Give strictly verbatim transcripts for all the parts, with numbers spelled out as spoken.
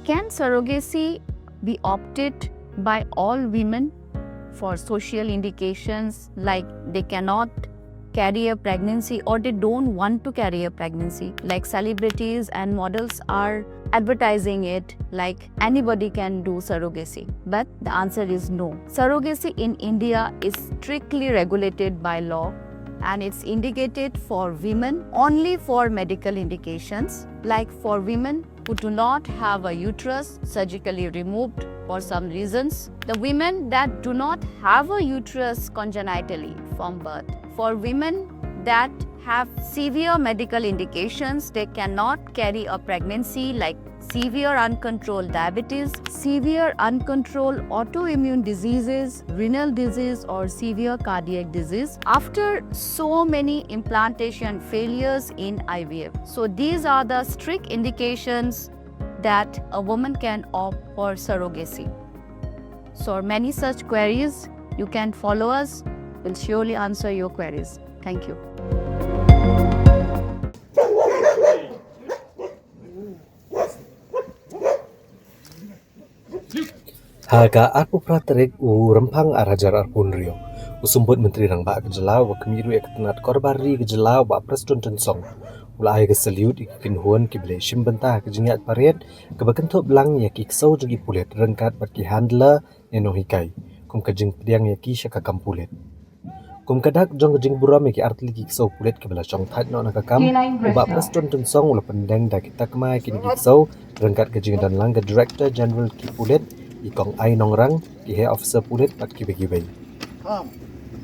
Can surrogacy be opted by all women for social indications like they cannot carry a pregnancy or they don't want to carry a pregnancy? Like celebrities and models are advertising it like anybody can do surrogacy. But the answer is no. Surrogacy in India is strictly regulated by law and it's indicated for women only for medical indications, like for women who do not have a uterus surgically removed for some reasons, the women that do not have a uterus congenitally from birth, for women that have severe medical indications, they cannot carry a pregnancy like severe uncontrolled diabetes, severe uncontrolled autoimmune diseases, renal disease, or severe cardiac disease after so many implantation failures in I V F. So, these are the strict indications that a woman can opt for surrogacy. So, many such queries, you can follow us, we'll surely answer your queries. Thank you. Ha ka arphew phra tarik u Rymphang ar hajar arphew hynriew, u Symbud Myntri Rangbah ka jylla uba khmih ruh ïa ka tnat Korbar Ri ka jylla u Bah Prestone Tynsong u la ai ka salute ïa ki kynhun kiba la shim bynta ha ka jingïaid parade kaba kynthup lang ïa ki ksew jong ki pulit ryngkat bad ki handler ne nonghikai kum ka jingpdiang ïa ki sha ka kam pulit. Kum ka dak jong ka jingburom ïa ki artylli ki ksew pulit kiba la shong thait noh na ka kam, u Bah Prestone Tynsong u la pyndeng da ki takma ïa kine ki ksew ryngkat ka jingdon lang ka Director General ki pulit, i Kong I Nongrang, ki heh officer pulit bad kiwei kiwei.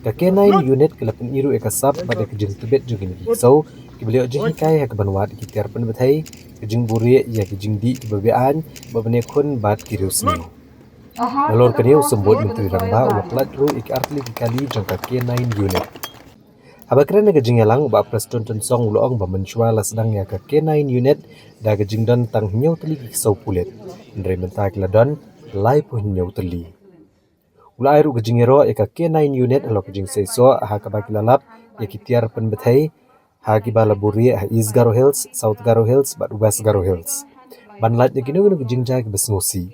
Ka K nine unit ka la pyni ruh ïa ka sap bad ïa ka jingtbit jong kine ki ksew kiba la ïoh jinghikai ha kaban wad ïa ki tiar pynbthei, ka jingbuhrieh ïa ki jingdih kiba be-aiñ bad ban ïakhun bad ki riewsniew. Nalor kane u Symbud Myntri Rangbah u la pyllait ruh ïa ki artylli ki kali jong ka K nine unit. Haba kren ha ka jingïalang u Bah Prestone Tynsong u la ong ba mynshuwa la sdang ïa ka K nine unit da ka jingdon tang hynñiew tylli ki ksew pulit, hynrei mynta ki la don laiphew hynñiew tylli. U la ai ruh ka jingïaroh ïa ka K nine unit halor ka jingseisoh ha kaba ki la lap ïa ki tiar pynbthei ha kiba la buhrieh ha East Garo Hills, South Garo Hills bad West Garo Hills ban lait na kino kino ki jingjia kiba sngewsih.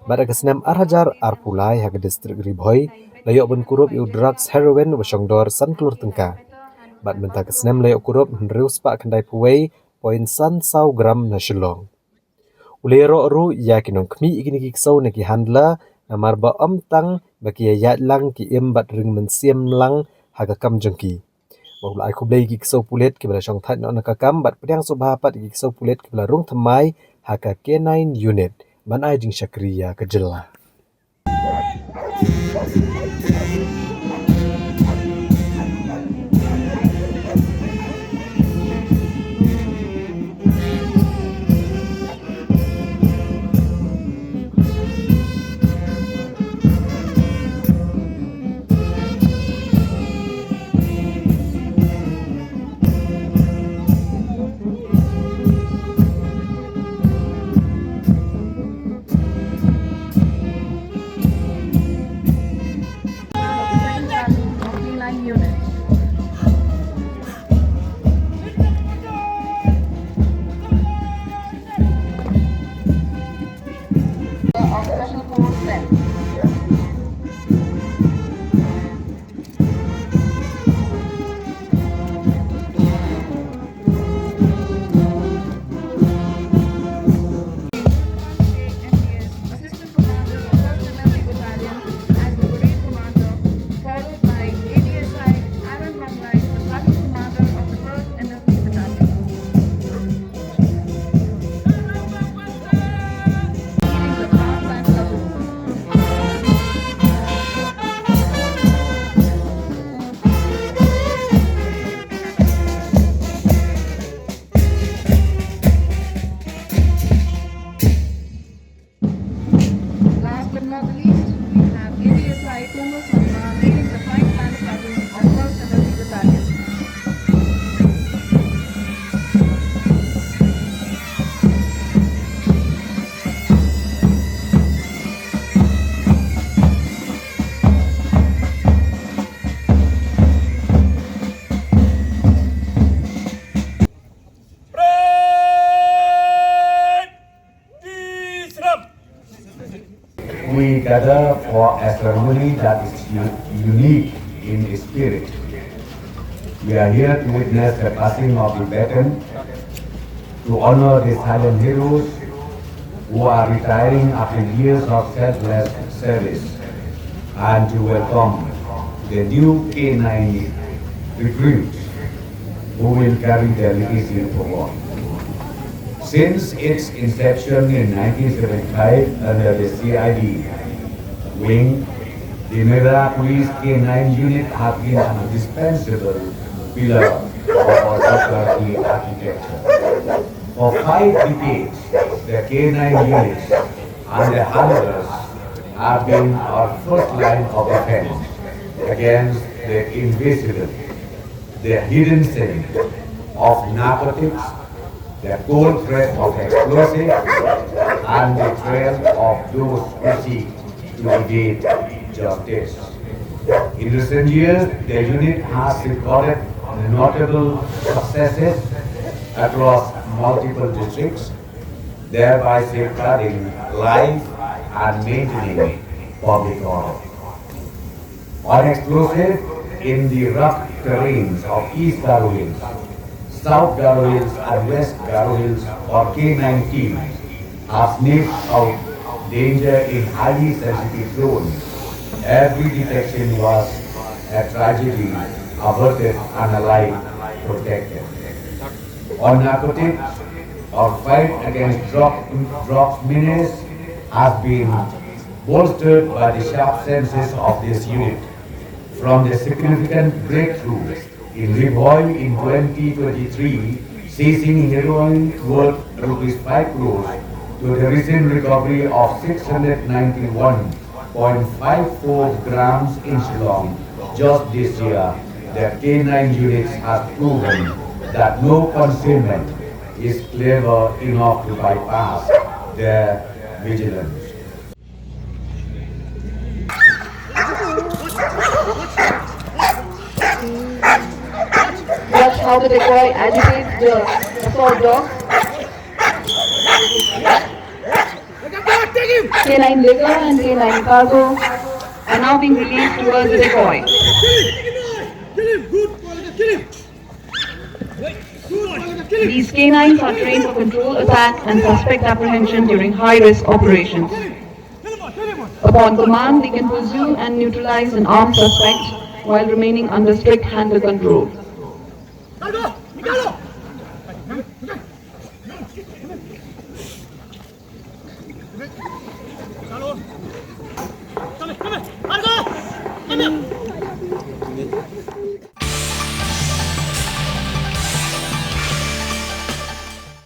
Bad ha ka snem ar hajar arphew lai ha ka distrik Ri Bhoi la ïoh ban kurup ïa u drugs heroin uba shongdor san klur tyngka. Bad mynta ka snem la ïoh kurup hynriew spah khyndaiphew wei point san saw gram na Shillong. U la ïaroh ruh ïa ki nongkhmih ïa kine ki ksew na ki handler namar ba ym tang ba ki ïaid lang ki im bad ring mynsiem lang ha ka kam jong ki. Bad u la ai khublei ïa ki ksew pulit kiba la shong thait noh na ka kam bad pdiang sngewbha pat ïa ki ksew pulit kiba la rung thymmai ha ka K nine unit ban ai jingshakri ïa ka jylla. Together for a ceremony that is u- unique in its spirit. We are here to witness the passing of the baton to honor the silent heroes who are retiring after years of selfless service and to welcome the new K nine recruits who will carry their legacy forward. Since its inception in nineteen seventy-five under the C I D wing, the Mera Police K nine unit have been an indispensable pillar of our security architecture. For five decades, the K nine units and the handlers have been our first line of defense against the invisible, the hidden sin of narcotics, the cold threat of explosives, and the trail of those who seek to evade justice. In recent years, the unit has recorded notable successes across multiple districts, thereby safeguarding life and maintaining public order. On explosive, in the rugged terrains of East Garo Hills, South Garo Hills and West Garo Hills, our K nine teams have sniffed out danger in highly sensitive zones. Every detection was a tragedy averted and a life protected. On narcotics, our fight against drug, drugs menace has been bolstered by the sharp senses of this unit. From the significant breakthrough in Ri Bhoi in twenty twenty-three, seizing heroin worth rupees five crores, to the recent recovery of six hundred ninety-one point five four grams in Shillong just this year, the K nine units have proven that no concealment is clever enough to bypass their vigilance. Watch how the decoy agitates the assault dog. K nine Liquor and K nine Cargo are now being released towards the decoy. These K nines are trained for control, attack, and suspect apprehension during high-risk operations. Upon command, they can pursue and neutralize an armed suspect while remaining under strict handler control.